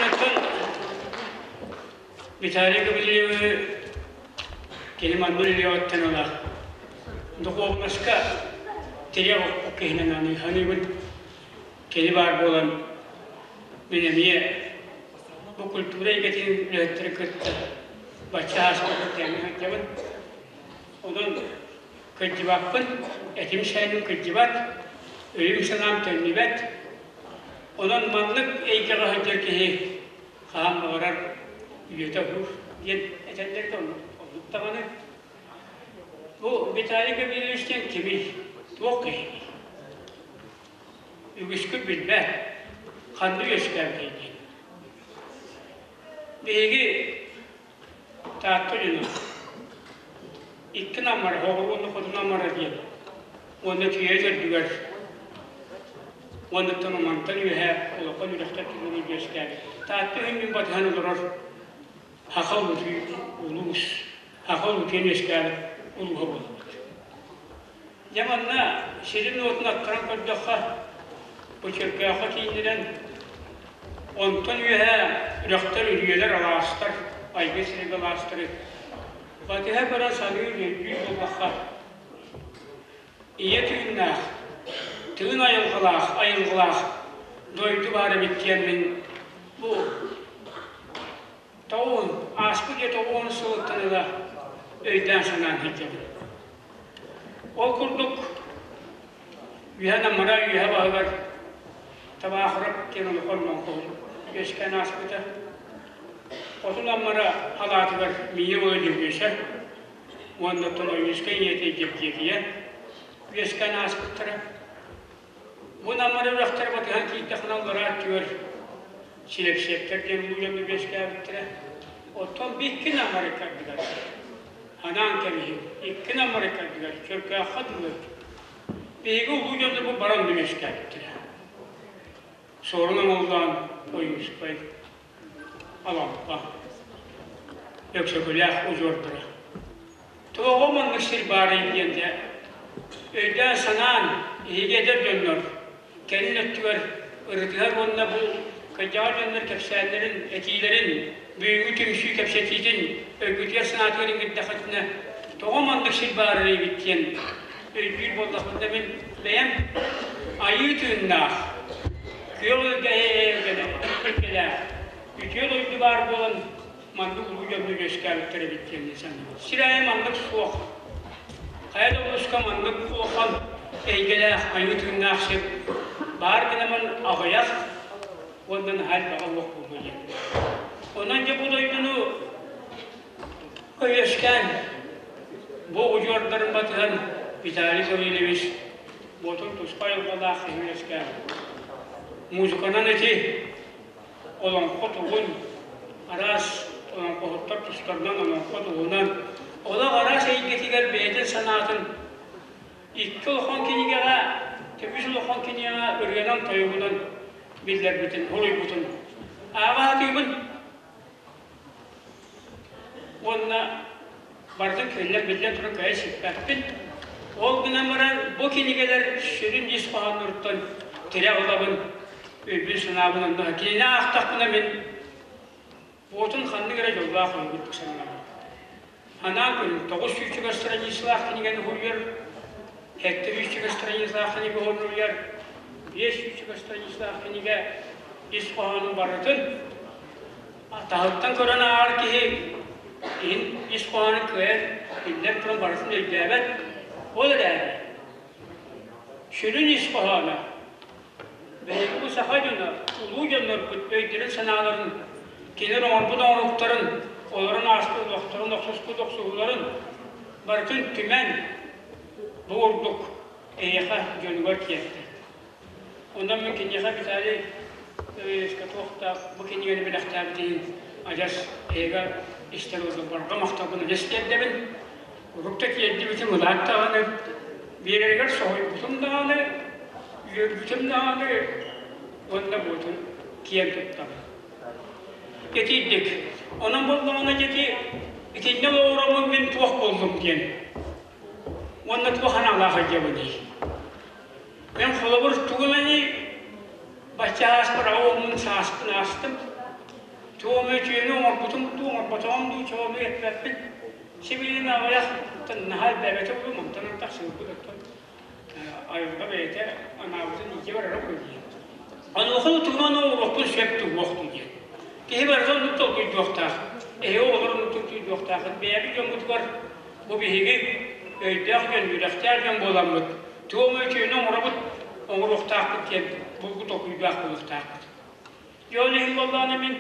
Онтон Виталий Гаврильевы кини манна үлэлиэҕиттэн ыла духуобунаска тирэх киһинэн аныыбын. Кини баар буолан мин эмиэ бу культура эйгэтин үлэһиттэрин кытта бачча ааспыкка тэҥҥэ сылдьабын. Онон кырдьыбаппын, этим-сииним кырдьыбат, өйүм-санаам төннүбэт. Онон маннык эйгэҕэ сылдьар киһи хаһан баҕарар үйэтэ уһуур диэн этэллэр да оннук даҕаны. Бу Виталий Гаврильевич диэн кимий, туох киһиний? Үгүскүт билбэт, ханна үөскээбитэй диэн. Биһиги Таатта дьоно икки наммара, оҕуруо уонна хоту наммара диэн уонна Түүйэ төрдүгэр уоннаттан Умантан үөһэ улахан үрэхтэр түмүгүн үөскээбит. Таатта үһүннүн батыһан олорор Саха улуус, Саха улуутуйан үөскээбит улууһа буолбут. Дьэ манна сирин уотун аттаран көрдөххө, бу Чөркөөххө кииннэнэн, онтон үөһэ үрэхтэр, үрүйэлэр, алаастар, айгы сириг алаастары батыһа көрөн саныыр, өйдүүр буоллахха, ийэ тыыннаах, тыын айылҕалаах, айылҕалаах дойду баар эбит диэммин бу тоҕуһун, ааспыт үйэ тоҕуһун сылыттан ыла өйдөөн-санаан сылдьабын. Ол курдук үөһэ наммара үөһэ баһыгар Табаахырап диэн улахан моҥхоһун үөскээн ааспыта. Хоту Наммара халаатыгар Миинэ уола Дьөгүөсэ уонна оттон Ойуунускай ийэтэ Дьэбдиэкийэ үөскээн ааспыттара. Бу Наммара үрэхтэр батыһан киирдэххинэ аллараа өттүгэр Силэпсиэптэр диэн улуу дьоннор үөскээбиттэрэ. Оттон икки Наммара ыккардыгар анаан кэбиһиҥ, икки Наммара ыккардыгар Чөркөөххө дылы биһиги улуу дьоннорбут бары онно үөскээбиттэрэ. Суорун Омоллоон, Ойуунускай, Алампа, Өксөкүлээх удьуордара. Туоҕа маннык сир баарый диэн дьэ өйдөөн-санаан эһиги эдэр дьоннор кэлин өттүгэр ырытыһар уонна бу кырдьаҕас дьоннор кэпсээннэрин, этиилэрин, бүгүҥҥү түмсүү кэпсэтиитин өйгүтүгэр-санаатыгар иҥэрдэххитинэ тоҕо маннык сир баарый эбит диэн өйдүүр буоллахпытына мин бэйэм айыы тыыннаах, күөх илгэлээх, үтүө дойду баар буолан маннык улуу дьоннор үөскээбиттэр эбит диэн саныыбын. Сир аайы маннык суох. Хайа да улууска маннык улахан эйгэлээх, айыы тыыннаах сир баар гынаман аҕыйах уонна наһаа элбэҕэ уох буолуо диэн. Онон дьэ бу дойдуну үөскээн бу удьуордарын батыһан Виталий Гаврильевич буотун туспа айылҕалаах киһи үөскээн музыканан ити олоҥхо тугун, араас олоҥхоһуттар тустарынан олоҥхо туһунан, олох араас эйгэтигэр бэйэтин санаатын икки улахан кинигэҕэ, үс улахан кинигэҕэ ырыанан-тойугунан биллэрбитин, суруйбутун ааҕа сатыыбын. Уонна барытын кинилэр биллэн туран кыайа сиппэппин. Ол гынан баран бу кинигэлэр сүрүн ис хоһоонноруттан тирэх ылабын, өйбүн-санаабын онно кинини аахтахпына мин буотун ханнык эрэ дьоллоох киһи курдук сананабын. Анаан күн 900 страницалаах кинигэни суруйар, 700 страницалаах кинигэ суруйар, 500 страницалаах кинигэ ис хоһоонун барытын Таһыттан көрөн ааҕар киһи иһин ис хоһоонун кыайан биллэн туран барытын өйдөөбөт. Ол эрээри сүрүн ис хоһооно биһиги бу саха дьоно, улуу дьоннорбут өйдөрүн-санааларын, кинилэр оҥорбут оҥоруктарын, олорон ааспыт олохторун, охсуспут охсуһууларын барытын түмэн бу курдук эйиэхэ дьонугар тиэртэ. Онон мин киниэхэ Виталий туохтаах бу кинигэни бэлэхтээбит иһин адьас эһиги истэр барҕа махталбын адьас тиэрдэбин. Урут да тиэрдибитим ылаат даҕаны, биэрэригэр соһуйбутум даҕаны, үөрбүтүм даҕаны уонна буотун киэн туттабын. Итийдик. Онон буоллаҕына дьэти итиннэ олоҕураммын мин туох буоллум диэн уонна туох аналаах илдьэбиний? Мин холобур тугу эмэни бачча ааспар аҕа уоммун сааспын аастым. Туом үтүөнү оҥорбутум дуу, оҥорботоҕум дуу, чоҕону эппэппин. Сибилигин аҕыйах наһаа элбээбэтэ буолуо, мантан антах сылбыт оттон айылҕа бэйэтэ анаабытын илдьэ барара буолуо диэн. Онуоха утуман оҥоруохпун сөп туһуох дуу диэн. Киһи барыта оннук толкуйдуохтаах. Эһиги оҕолор оннук толкуйдуохтааххыт. Бэйэбит дьоммутугар бу биһиги өйдөөх дьон, үөрэхтээх дьон буоламмыт, туом үтүөнү оҥоробут, оҥоруохтаахпыт диэн булгу толкуйдаах буолуохтаахпыт. Дьэ ол иһин буоллаҕына мин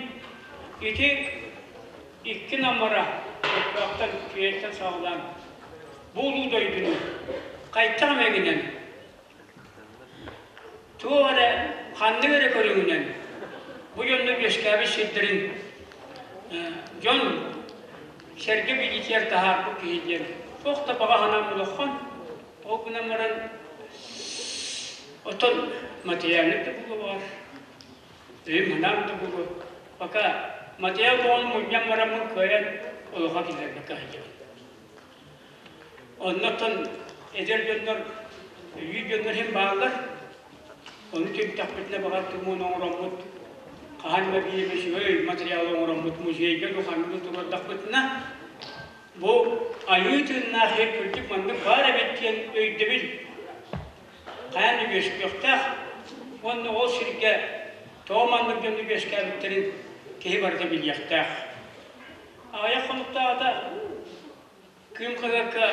ити икки наммара Өкпөөхтөн, Күөйтэн саҕалаан бу улуу дойдуну хайдах эмэгинэн туох эрэ ханнык эрэ көрүҥүнэн бу дьоннор үөскээбит сирдэрин дьон сэргэ билиитигэр таһаарбыт киһи диэн туох да баҕа санаам улахан. Ол гынан баран оттон материальнай да буолуо баҕар, өйүм санаам да буолуо. Пока материал буолан мунньан бараммын кыайан олоххо киллэрбэккэ сылдьабын. Оннуттан эдэр дьоннор, өйүүр дьоннор иһин бааллар. Ону түмтэхпитинэ баҕар тумуон оҥороммут, хаһан эмэ биир үчүгэй материалы оҥороммут музейга духанныбыт туруордахпытына, бу айыы тыыннаах сир кырдьык маннык баар эбит диэн өйдөбүл хайаан да үөскүөхтээх уонна ол сиргэ тоҕо маннык дьону үөскээбиттэрин киһи барыта билиэхтээх. Аҕыйах хонуктааҕыта Кыым хаһыакка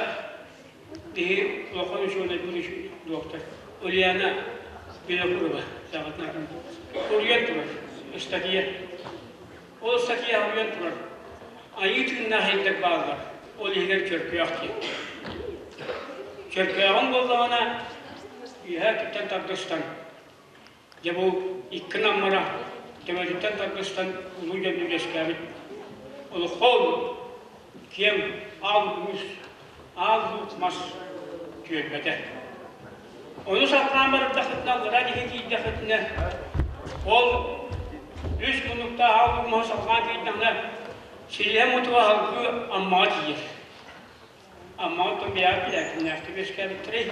биһи улахан учуонайбыт доктор Ульяна Винокурова саҕатынан суруйан турар ыстатыйа. Ол ыстатыйа суруйан турар айыы тыыннаах иһиттэр бааллар, ол иһигэр Чөркөөх диэн. Чөркөөҕүн буоллаҕына үөһээ өттүттэн тардыстан Дьэ бу икки наммара төбөтүттэн тардыстан улуу дьонну үөскээбит олоххол киэҥ аал уус, аал луук мас түөлбэтэ. Ону салҕаан барардахытына, аллараа диэки тиийдэххитинэ, ол үс муннуктаах аал луук маһы салҕаан тиийдэҕинэ, силиһэ мутуга салгыы Аммаҕа тиийэр. Аммаҕа оттон бэйэҕит билээкиннээхтик үөскээбиттэрэй.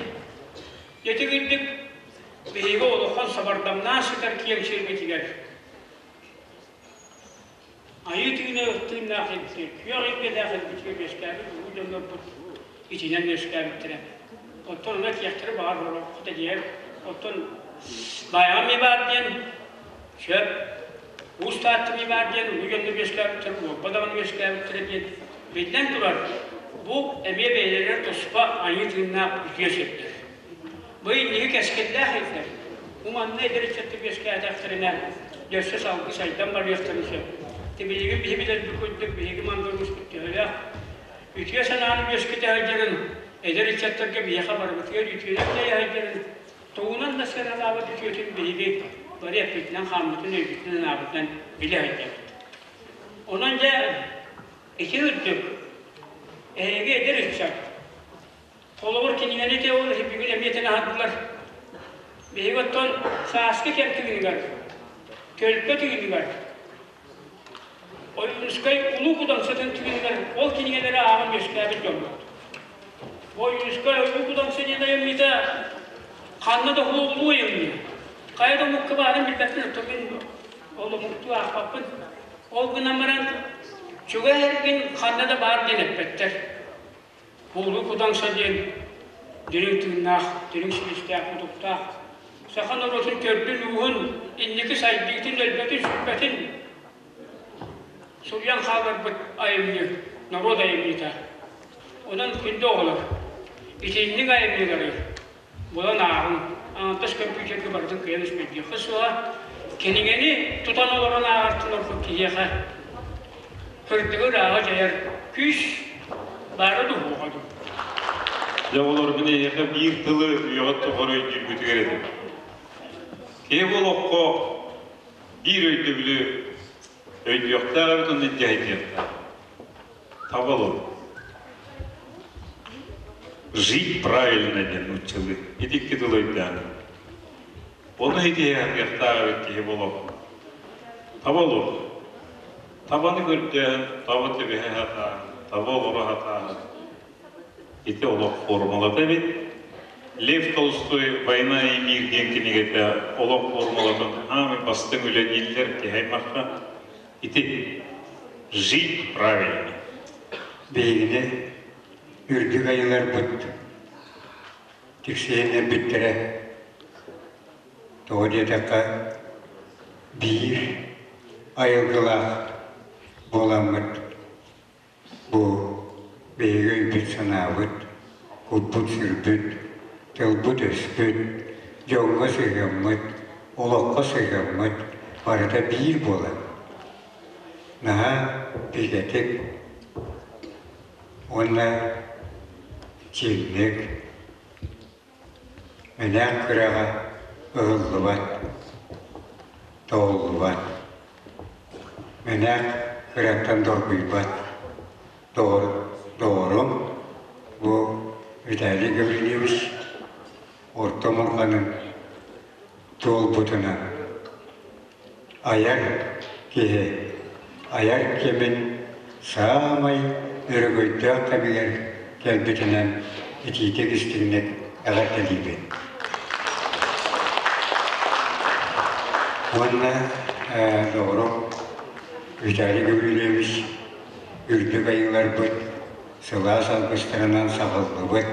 Ити курдук биһиги улахан сабардамнаан сытар киэҥ сирбитигэр айыы тыына тыыннаах илбитигэр, күөх илгэлээх илбитигэр үөскээбит улуу дьоннорбут итинэн үөскээбиттэрэ. Оттон онно этиэхтэрэ баҕар ороххо диэр. Оттон Баайаҕа эмиэ баар диэн сөп. Уус Таатта эмиэ баар диэн улуу дьоннор үөскээбиттэр, Уолба даҕаны үөскээбиттэрэ диэн биллэн турар, бу эмиэ бэйэлэригэр туспа айыы тыыннаах үтүө сирдэр. Бу инники кэскиллээх ыйдар. Бу манна эдэр ыччаттар үөскээтэхтэринэ, өссө салгыы сайдан барыахтарын сөп. Тибилигин биһи билэрбит курдук, биһиги мандалыыспыт төһөлөөх үтүө санааны үөскэтэ сылдьарын, эдэр ыччаттарга биһиэхэ барыбытыгар үтүөнэн дьайа сылдьарын, тугунан да сыаналаабат үтүөтүн биһиги бары эппитинэн-хааммытын, өйбүтүнэн-анаабытынан билэ сылдьабыт. Онон дьэ ити үрдүк эһиги эдэр ыччат Холобур, кинигэни те ол бүгүн эмиэ тэн аһардылар. Биһиги оттон сааскы кэм тыыныгар, төлкө тыыныгар, Ойуунускай Улуу Кудаҥсатын тыыныгар ол кинигэлэри ааҕан үөскээбит дьоммут. Ойуунускай Улуу Кудаҥса диэн айымньыта ханна да улуу айымньы. Хайа да омукка баарын билбэппин, оттон мин ол омуктуу аахпаппын. Ол гынан баран, чугас эргин ханна да баар диэн эппэттэр. Улуу Кудаҥса диэн дириҥ тыыннаах, дириҥ силистээх-мутуктаах, саха норуотун төрдүн-ууһун, инники сайдыытын, өлбөтүн-сүппэтин суруйан хаалларбыт айымньы, норуот айымньыта. Онон күндү оҕолор, итинник айымньылары булан ааҕыҥ, аҥардас көмпүүтэргэ барытын кыайан үспэйдиэххэ суоҕа. Кинигэни тутан олорон ааҕартан ордук киһиэхэ кырдьыгы ырааҕа дьайар күүс баара дуу, суоҕа дуу? Дьэ, оҕолор, мин эһиэхэ биир тылы үйэҕит тухары өйдүүргүтүгэр этэбин. Киһи бу олоххо биир өйдөбүлү өйдүөхтээх эбит уонна дьайдыахтаах. Табалын. Жить правильно диэн нууччалыы. Ити икки тыл өйдөөн. Ону итиһиэхтээх эбит киһи буолуох. Табалын. Табаны көрдөөн, таба түбэһэ сатаан, таба олоро сатаан. Ити олох формулата эбит. Лев Толстой «Война и мир» диэн кинигэтэ олох формулатын аамый бастыҥ үлэ дииллэр киһи аймахха. Ити жить правильно. Биһигини үрдүк айыларбыт тиксиһиннэрбиттэрэ. Тоҕо диэтэххэ, биир айылгылаах буоламмыт бу биһиги өйбүт-санаабыт, куппут-сүрбүт, тылбыт-өспүт, дьоҥҥо сыһыаммыт, олоххо сыһыаммыт барыта биир буолан, наһаа бигэтик уонна чиҥник Мэнээк күрэҕэ ыһыллыбат, тоҕуллубат. Мэнээк кыраттан доргуйбат. Доҕорум бу Виталий Гаврильевич орто омурҕанын туолбутунан айар киһи айар кэмин саамай өрөгөйдөөх кэмигэр кэлбитинэн итиитик-истиҥник эҕэрдэлиибин. Уонна доҕорум Виталий Гаврильевич үрдүк айыыларбыт сылаас алгыстарынан саҕыллыбыт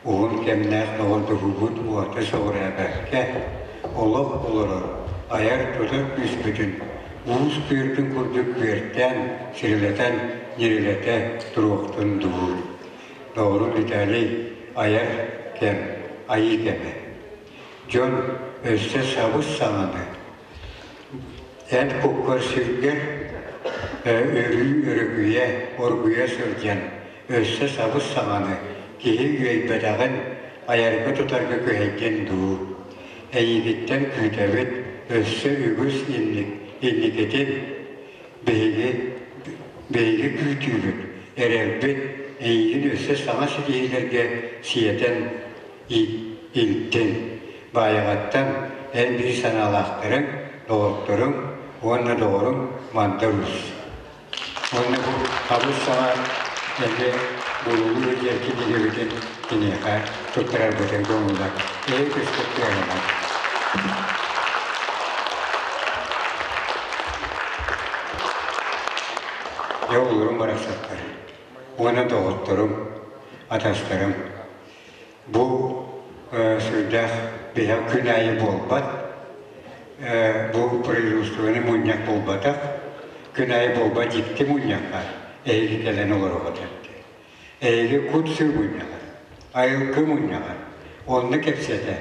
уһун кэмнээх доҕордоһуубут уота сөҕүрээбэккэ, олох олорор, айар-тутар күүспүтүн уус күөртүн курдук күөртээн, сирилэтэн, ньирилэтэ туруохтун дуу. Доҕорум Виталий айар кэм, айыы кэмэ. Дьон өссө сабыс-саҥаны Эн куккар-сүргэр өрүү өрүкүйэ, оргуйа сылдьан, өссө сабыс-саҥаны, киһи үөйбэтэҕин айарга-тутарга күһэйгин дуу? Эйигиттэн күүтэбит өссө үгүс инникитин биһиги биһиги күүтүүбүт, эрэлбит эйигин өссө саҥа ситиһиилэргэ сиэтэн илтин. Баайаҕаттан эн биир санаалаахтарыҥ, доҕотторуҥ уонна доҕоруҥ Мандар Уус. Уонна бу хабыс саҥа эмиэ булулуу диэн кинигэбитин киниэхэ туттарарбытын көҥүллэр. Эһи көстөр тыаһынан. Дьэ олорум барахсаттар. Уонна доҕотторум, атастарым. Бу сүрдээх биһэх күн аайы буолбат, бу производственнай мунньах буолбатах, күн аайы буолбат дьикти мунньахха эһиги кэлэн олороҕут эбит. Эһиги кут-сүр мунньаҕа, айылгы мунньаҕа, онно кэпсэтэ,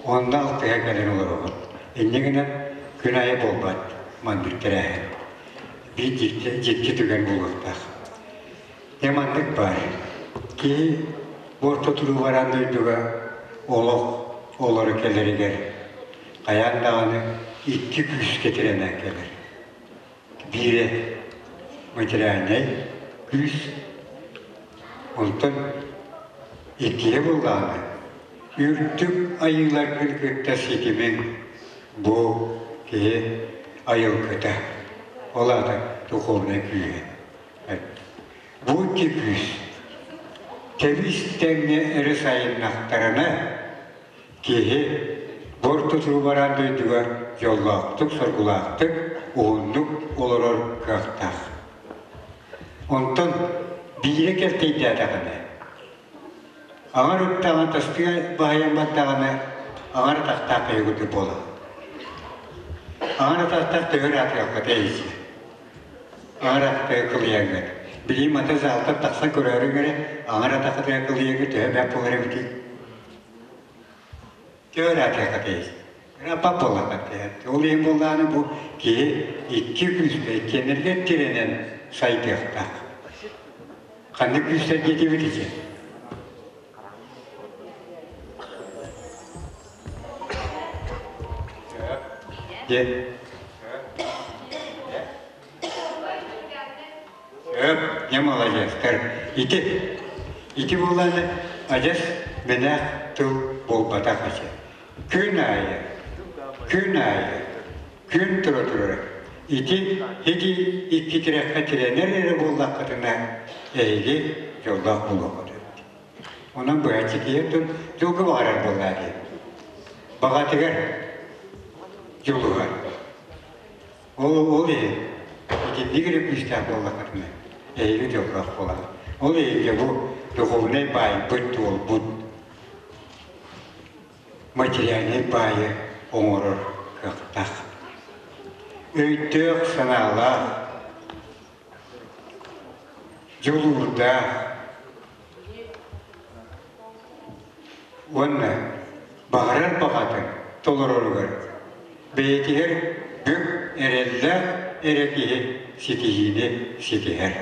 онно алтыһа кэлэн олороҕут. Инньэ гынан күн аайы буолбат маннык тэрээһин. Биир дьикти, дьикти түгэн буолуохтаах. Дьэ маннык баар. Киһи бу орто туруу бараан дойдуга олох олоро кэлэригэр хайаан даҕаны икки күүскэ тирэнэн кэлэр. Биирэ материальнай күүс, онтон иккиһэ буоллаҕына үрдүк айыыларгын кытта ситимиҥ бу киһи айылгыта, ол аата духовнай күүһэ. Бу икки күүс тэбис тэҥҥэ эрэ сайыннахтарына киһи бор тутуу бараан дойдуга дьоллоохтук, соргулаахтык, уһуннук олорор кыахтаах. Онтон биирэ кэлтэйдээтэҕинэ, аҥар ыттаҕына тастыга баһыйан бардаҕына, аҥар атахтаах киһи курдук буолар. Аҥар атахтаах төһө ыраатыахха тэйиччи. Аҥар атахтыга кылыйаҥҥыт. Билигин мата заалтан тахсан көрөөрүҥ эрэ, аҥар атахтыга кылыйаҥҥыт төһө бэрт буолар эбитий? Төһө ыраатыахха тэйиччи. Ырааппат буоллахха Ол иһин буоллаҕына бу киһи икки күүскэ иккиэннэригэр тирэнэн сайдыахтаах. Ханнык күүстэр диэтибит ити? Дьэ. Сөп, дьэ маладьыастар. Ити, ити буоллаҕына адьас мэнээх тыл буолбатах этэ. Күн аайы, күн аайы, күн тура турара. Ити, ити икки тирэххэ тирэнэр эрэ буоллаххытына, эһиги дьоллоох буолуоххут эбит. Онон быһаччы киһи оттон дьолго баҕарар буоллаа дии. Баҕатыгар дьулуһар. Ол, ол иһин ити итинник эрэ күүстээх буоллаххытына, эһиги дьоллоох буолаҕыт. Ол иһин бу духовнай баайбыт туолбут материальнай баайы оҥорор кыахтаах. Өйдөөх санаалаах, дьулуурдаах уонна баҕарар баҕатын толороругар бэйэтигэр бүк эрэллээх эрэ киһи ситиһиини ситиһэр.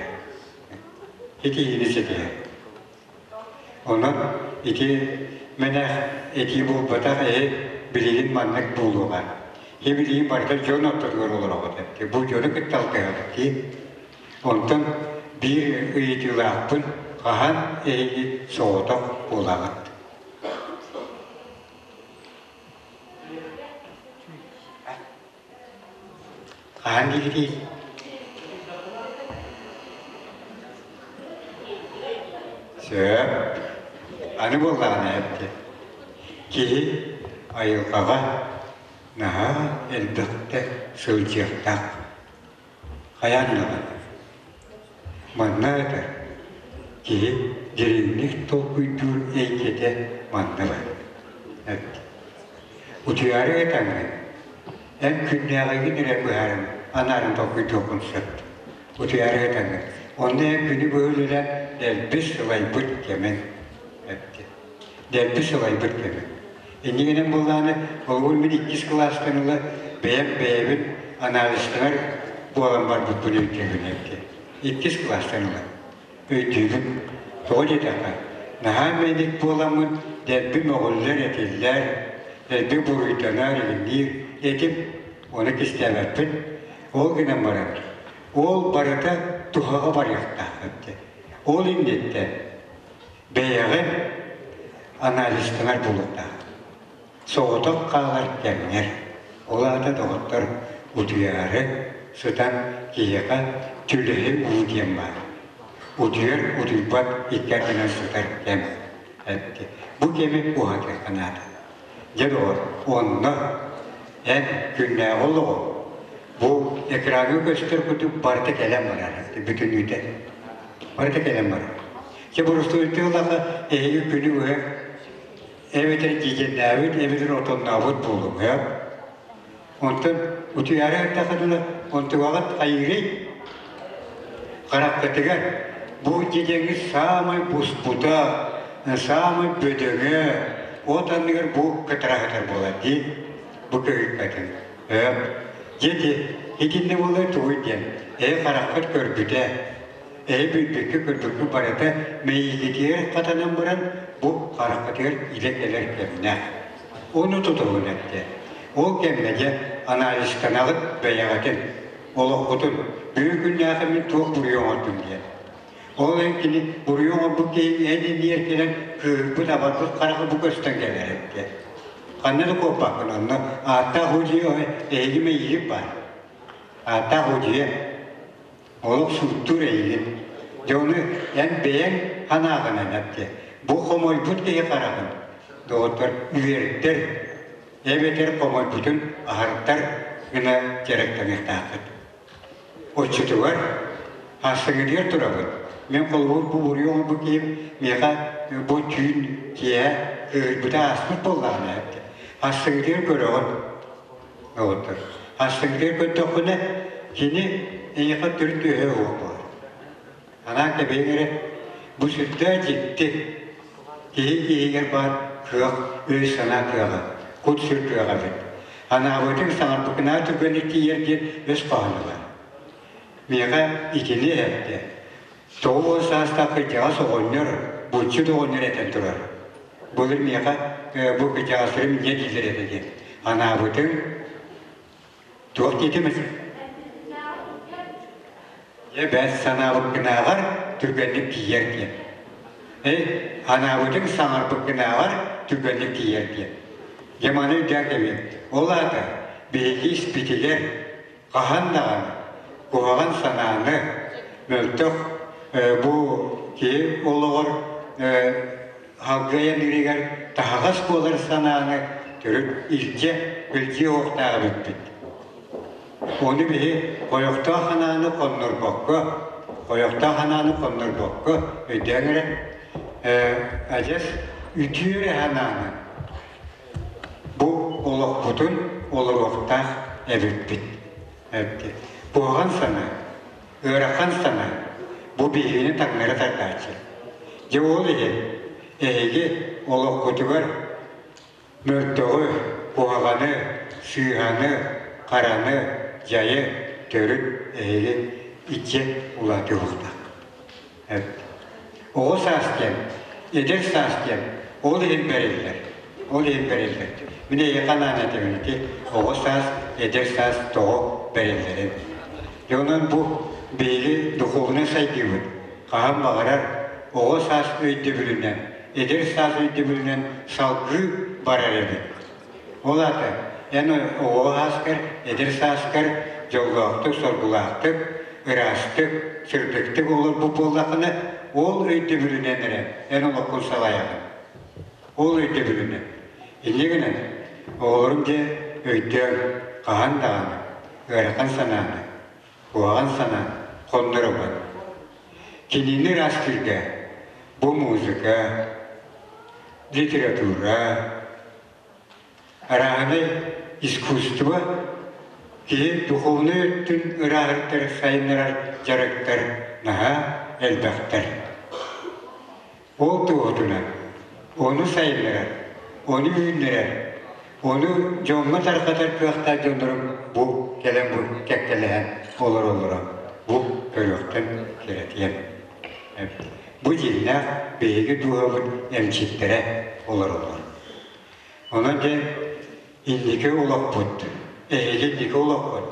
Ситиһиини ситиһэр. Онон ити мэнэх этии буолбатах эһи билигин маннык буолуоҕа. Һи билигин барыта дьон ортотугар олороҕут эбит. Бу дьону кытта алтыһабыт дии. Онтон биир ыйытыылаахпын хаһан эһиги соҕотох буолаҕыт? Хаһан диигитий? Сөп. Аны буоллаҕына эттэ. Киһи айылҕаҕа наһаа элбэхтэ сылдьыахтаах. Хайаан даҕаны. Манна этэр киһи дириҥник толкуйдуур эйгэтэ манна бар. Эт. Утуйаары этаҥҥын, эн күннээҕигин эрэ быһааран анаарын толкуйдуоххун сөп. Утуйаары этаҥҥын. Онно эн күнү быһа үлэлээн дэлби сылайбыт кэмин эттэ. Дэлби сылайбыт кэмин. Иннигинэн буоллаҕына, холобур мин иккис кылаастан ыла бэйэм бэйэбин анализтанар буолан барбыппын өйдүүбүн эбит. Иккис кылаастан ыла өйдүүбүн. Тоҕо диэтэххэ, наһаа мэник буоламмын дэлби мөҕүллэр, этиллэр, дэлби буруйданар, илимниир этим, ону кистээбэппин. Ол гынан баран, ол барыта туһаҕа барыахтаах эбит. Ол инниттэн бэйэҕин анализтанар буолуохтаах. Соҕотох хаалар кэмҥэр, ол аата доҕоттор утуйаары сытан киһиэхэ түлэһи уу диэн баар. Утуйар утуйбат икки ардынан сытар кэм эбит. Бу кэми уһатыахха наада. Дьэ доҕор, онно эн күннээҕи олоҕу бу экраҥҥа көстөр курдук барыта кэлэн барар бүтүннүүтэ. Барыта кэлэн барар. Дьэ боростуойдуу ыллахха эһиги күнү быһа эбэтэр дьиикэннээбит, эбэтэр отоннообут буолуҥ, ээ. Онтон утуйаары ыртахытына онтугаҕыт хайыырый? Хараххытыгар бу дьиэҥҥит саамай буспута, саамай бөдөҥө, от анныгар бу кытара сытар буолар дии, бу кыһыыккатын. Ээ, дьиэти итиннэ буолар тугуй диэн, ээ хараххыт көрбүтэ, Эһи билбиккэ көрбүккэ барыта мэйиигитигэр хатанан баран бу хараххытыгар илэ кэлэр кэмнээх. Ону тутуһун эттэ. Ол кэмҥэ дьэ анализтанаҕыт бэйэҕитин, олоххутун, бүгүн күннээхи мин туох буруйу оҥордум диэн. Ол эн кини буруйу оҥорбут киһи эн иннигэр кэлэн кыыһырбыт абарбыт хараҕы бу көстөн кэлэр эттэ. Ханна да куоппаккын онно ааттаах удьуйа эһиги мэйиигит баар. Ааттаах удьуйа Олох сууттуур эйигин. Дьэ ону эн бэйэҥ санааҕынан эптэ. Бу хомойбут киһи хараҕын, доҕоттор, үөрдэр, эбэтэр хомойбутун аһардар гына дьарыктаныахтааххыт. Оччотугар ассыҥытыгар турабыт. Мин холобур бу буруйу оҥорбут киһим миэхэ бу түүн киэһэ кыыһырбыта ааспыт буоллаҕына эптэ. Ассыҥытыгар көрөҕүн. Доҕоттор, ассыҥытыгар көрдөххүнэ, кини эйиэхэ төрүт үөһэ уол буолар. Анаан кэбиһиҥ эрэ, бу сүрдээх дьикти киһи иһигэр баар кыах, өй-санаа кыаҕа, кут-сүр кыаҕа эбит. Анаабытыҥ саҥарбыкынаа түргэнник тиийэр диэн өс хоһооно баар. Миэхэ итини эттэ. 90 саастаах кырдьаҕас оҕонньор, булчут оҕонньор этэн турар. Былыр миэхэ бу кырдьаҕастарым инньэ дииллэр этэ диэн. Анаабытыҥ туох диэтим Дьэ бэс санаабыккынааҕар түргэнник тиийэр диэн. Эй, анаабытыҥ саҥарбыккынааҕар түргэнник тиийэр диэн. Дьэ маны өйдөөн кэбиһиҥ. Ол аата биһиги испитигэр хаһан даҕаны куһаҕан санааны, мөлтөх бу киһи олоҕор халгыйан иригэр таһаҕас буолар санааны төрүт илдьэ илдьиэ уохтаах эбиппит. Ону биһи хойохтоох санааны хоннорбокко, хойохтоох санааны хоннорбокко өйдөөн эрэ, адьас үтүө эрэ санааны бу олохпутун олоруохтаах эбиппит. Куһаҕан санаа, ыарахан санаа бу биһигини таҥнары тардааччы. Дьэ ол иһин эһиги олоххутугар Мөлтөҕү, куһаҕаны, сыыһаны, хараны, дьайы төрүт эһиги иччи улаатыахтаах. Оҕо саас диэн, эдэр саас диэн ол иһин бэриллэр. Ол иһин бэриллэр. Мин эйиэхэ анаан этэбин ити оҕо саас, эдэр саас тоҕо бэриллэрин. Дьэ онон бу биһиги духовнай сайдыыбыт хаһан баҕарар оҕо саас өйдөбүлүнэн эдэр саас өйдөбүлүнэн салгыы барар эбит. Ол аата эн оҕо сааскар, эдэр сааскар дьоллоохтук, соргулаахтык, ыраастык, сырдыктык олорбут буоллаххына, ол өйдөбүлүнэн эрэ эн олоххун салайаҕын. Ол өйдөбүлүнэн. Инньэ гынан, оҕолорум дьэ өйдөөн, хаһан даҕаны ыарахан санааны, куһаҕан санаа хонноробот. Кинини ыраастыырга бу музыка, литература, арааһынай искусство киһи духовнай өттүн ырааһырдар, сайыннарар дьарыктар наһаа элбэхтэр. Ол туоһутунан ону сайыннарар, ону үүннэрэр, ону дьоҥҥо тарҕатар кыахтаах дьоннорум бу кэлэн бу кэккэлэһэн олороллоро бу көрүөхтэн кэрэтиэм. Бу дьиҥнээх биһиги дууһабыт эмчиттэрэ олороллор. Онон дьэ инники олохпут, эһиги инники олоххут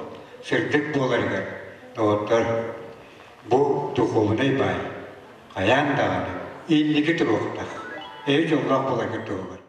сырдык буоларыгар, доҕоттор, бу духуобунай баай хайаан даҕаны инники туруохтаах, эһи дьоллоох буоларгыт туһугар.